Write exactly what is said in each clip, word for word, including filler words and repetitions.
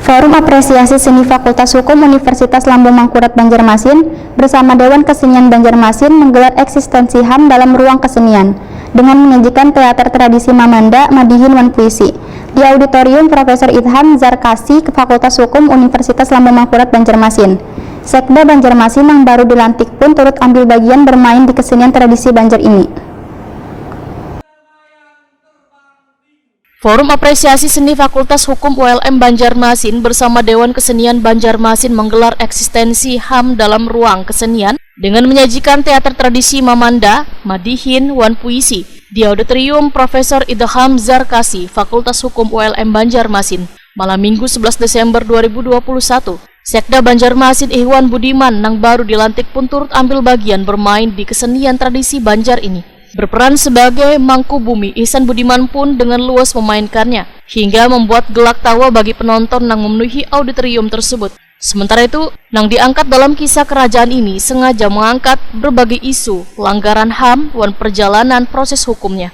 Forum Apresiasi Seni Fakultas Hukum Universitas Lambung Mangkurat Banjarmasin bersama Dewan Kesenian Banjarmasin menggelar eksistensi HAM dalam ruang kesenian dengan menyajikan teater tradisi Mamanda, Madihin, wan puisi di Auditorium Profesor Idham Zarkasi, Fakultas Hukum Universitas Lambung Mangkurat Banjarmasin. Sekda Banjarmasin yang baru dilantik pun turut ambil bagian bermain di kesenian tradisi Banjar ini. Forum Apresiasi Seni Fakultas Hukum U L M Banjarmasin bersama Dewan Kesenian Banjarmasin menggelar eksistensi HAM dalam ruang kesenian dengan menyajikan teater tradisi Mamanda, Madihin, wan puisi di Auditorium Profesor Idham Zarkasi, Fakultas Hukum U L M Banjarmasin, malam Minggu sebelas Desember dua ribu dua puluh satu. Sekda Banjarmasin Ihwan Budiman nang baru dilantik pun turut ambil bagian bermain di kesenian tradisi Banjar ini. Berperan sebagai Mangku Bumi, Ihsan Budiman pun dengan luas memainkannya, hingga membuat gelak tawa bagi penonton nang memenuhi auditorium tersebut. Sementara itu, nang diangkat dalam kisah kerajaan ini sengaja mengangkat berbagai isu pelanggaran HAM wan perjalanan proses hukumnya.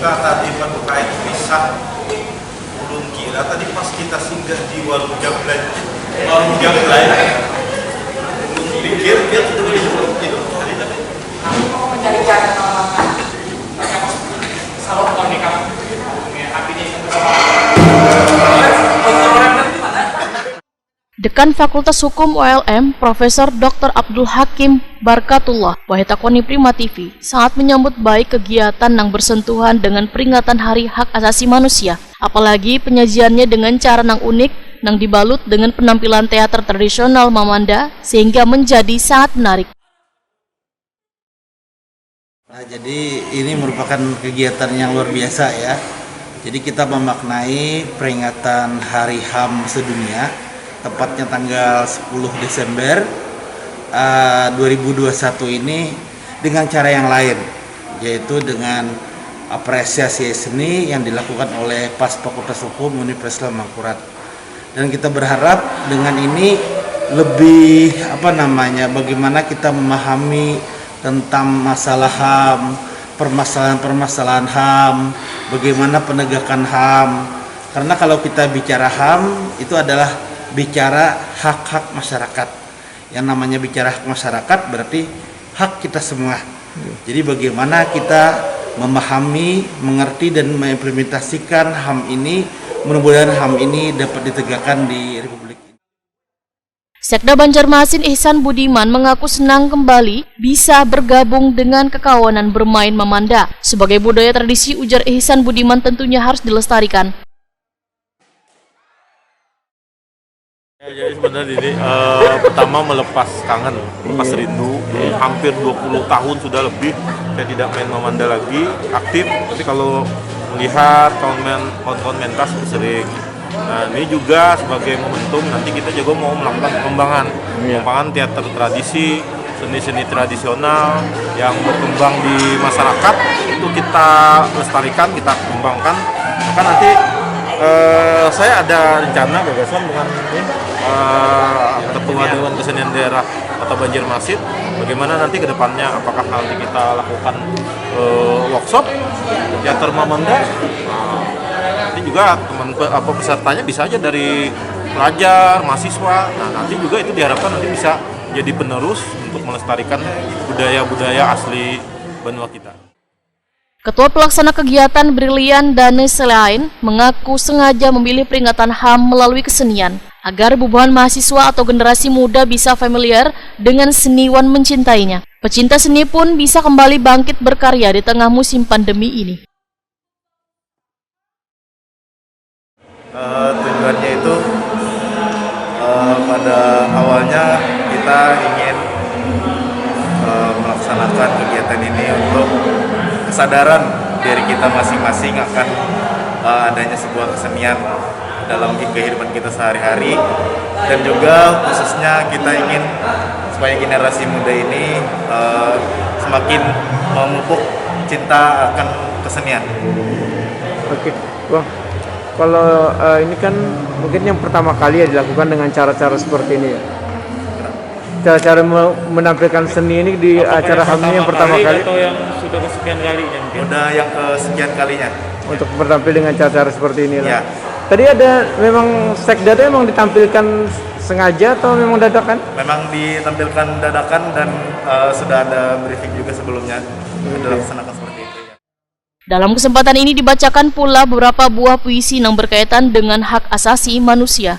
Kita tadi paduka itu pisah, ulun kira tadi pas kita singgah di warung Jablay, warung Jablay, ulun pikir dia tuh beli hidup hari tadi. Aku mau mencari cara nolong. Salon bukan makeup. Ya, apinya itu. Kontrolnya di mana? Dekan Fakultas Hukum U L M, Profesor Doktor Abdul Hakim Barkatullah, Wahid Takoni Prima T V, sangat menyambut baik kegiatan nang bersentuhan dengan peringatan Hari Hak Asasi Manusia. Apalagi penyajiannya dengan cara nang unik, nang dibalut dengan penampilan teater tradisional Mamanda, sehingga menjadi sangat menarik. Nah, jadi ini merupakan kegiatan yang luar biasa ya. Jadi kita memaknai peringatan Hari HAM sedunia, tepatnya tanggal sepuluh Desember, eh, dua ribu dua puluh satu ini dengan cara yang lain, yaitu dengan apresiasi seni yang dilakukan oleh pas Fakultas Hukum Universitas Mangkurat. Dan kita berharap dengan ini lebih, apa namanya, bagaimana kita memahami tentang masalah HAM, permasalahan-permasalahan HAM, bagaimana penegakan HAM. Karena kalau kita bicara HAM, itu adalah bicara hak-hak masyarakat. Yang namanya bicara hak masyarakat berarti hak kita semua. Jadi bagaimana kita memahami, mengerti, dan mengimplementasikan HAM ini, mudah-mudahan HAM ini dapat ditegakkan di Republik ini. Sekda Banjarmasin Ihsan Budiman mengaku senang kembali bisa bergabung dengan kekawanan bermain Mamanda. Sebagai budaya tradisi, ujar Ihsan Budiman, tentunya harus dilestarikan. Ya, jadi sebenarnya ini, eh, pertama melepas kangen, melepas rindu. Hampir dua puluh tahun sudah lebih saya tidak main Mamanda lagi, aktif. Tapi kalau melihat kawan main, kawan-kawan mentas sering. Nah, ini juga sebagai momentum nanti kita juga mau melakukan pengembangan. Pengembangan teater tradisi, seni-seni tradisional yang berkembang di masyarakat itu kita lestarikan, kita kembangkan. Maka nanti, eh, saya ada rencana gagasan dengan ini, eh, Ketua Dewan Kesenian Daerah Kota Banjarmasin, bagaimana nanti ke depannya, apakah nanti kita lakukan, eh, workshop teater Mamanda. Nah, nanti juga teman pe-, apa, pesertanya bisa aja dari pelajar, mahasiswa. Nah, nanti juga itu diharapkan nanti bisa jadi penerus untuk melestarikan budaya-budaya asli benua kita. Ketua Pelaksana Kegiatan Brilian Dane Selain mengaku sengaja memilih peringatan HAM melalui kesenian agar bubuhan mahasiswa atau generasi muda bisa familiar dengan seni wan mencintainya. Pecinta seni pun bisa kembali bangkit berkarya di tengah musim pandemi ini. Eh, tujuannya itu, eh, pada awalnya kita ingin, eh, melaksanakan kegiatan ini untuk Kesadaran dari kita masing-masing akan uh, adanya sebuah kesenian dalam kehidupan kita sehari-hari, dan juga khususnya kita ingin supaya generasi muda ini uh, semakin memupuk cinta akan kesenian. Oke, Bang. Kalau uh, ini kan mungkin yang pertama kali ya dilakukan dengan cara-cara seperti ini ya. Cara-cara menampilkan seni ini di Apakah acara HAMNI yang pertama kali, kali atau yang sudah kesekian kalinya mungkin? Udah yang kesekian kalinya. Untuk bertampil dengan cara-cara seperti ini. Ya. Tadi ada memang sekda itu memang ditampilkan sengaja atau memang dadakan? Memang ditampilkan dadakan dan uh, sudah ada briefing juga sebelumnya. Dilaksanakan seperti itu. Ya. Dalam kesempatan ini dibacakan pula beberapa buah puisi yang berkaitan dengan hak asasi manusia.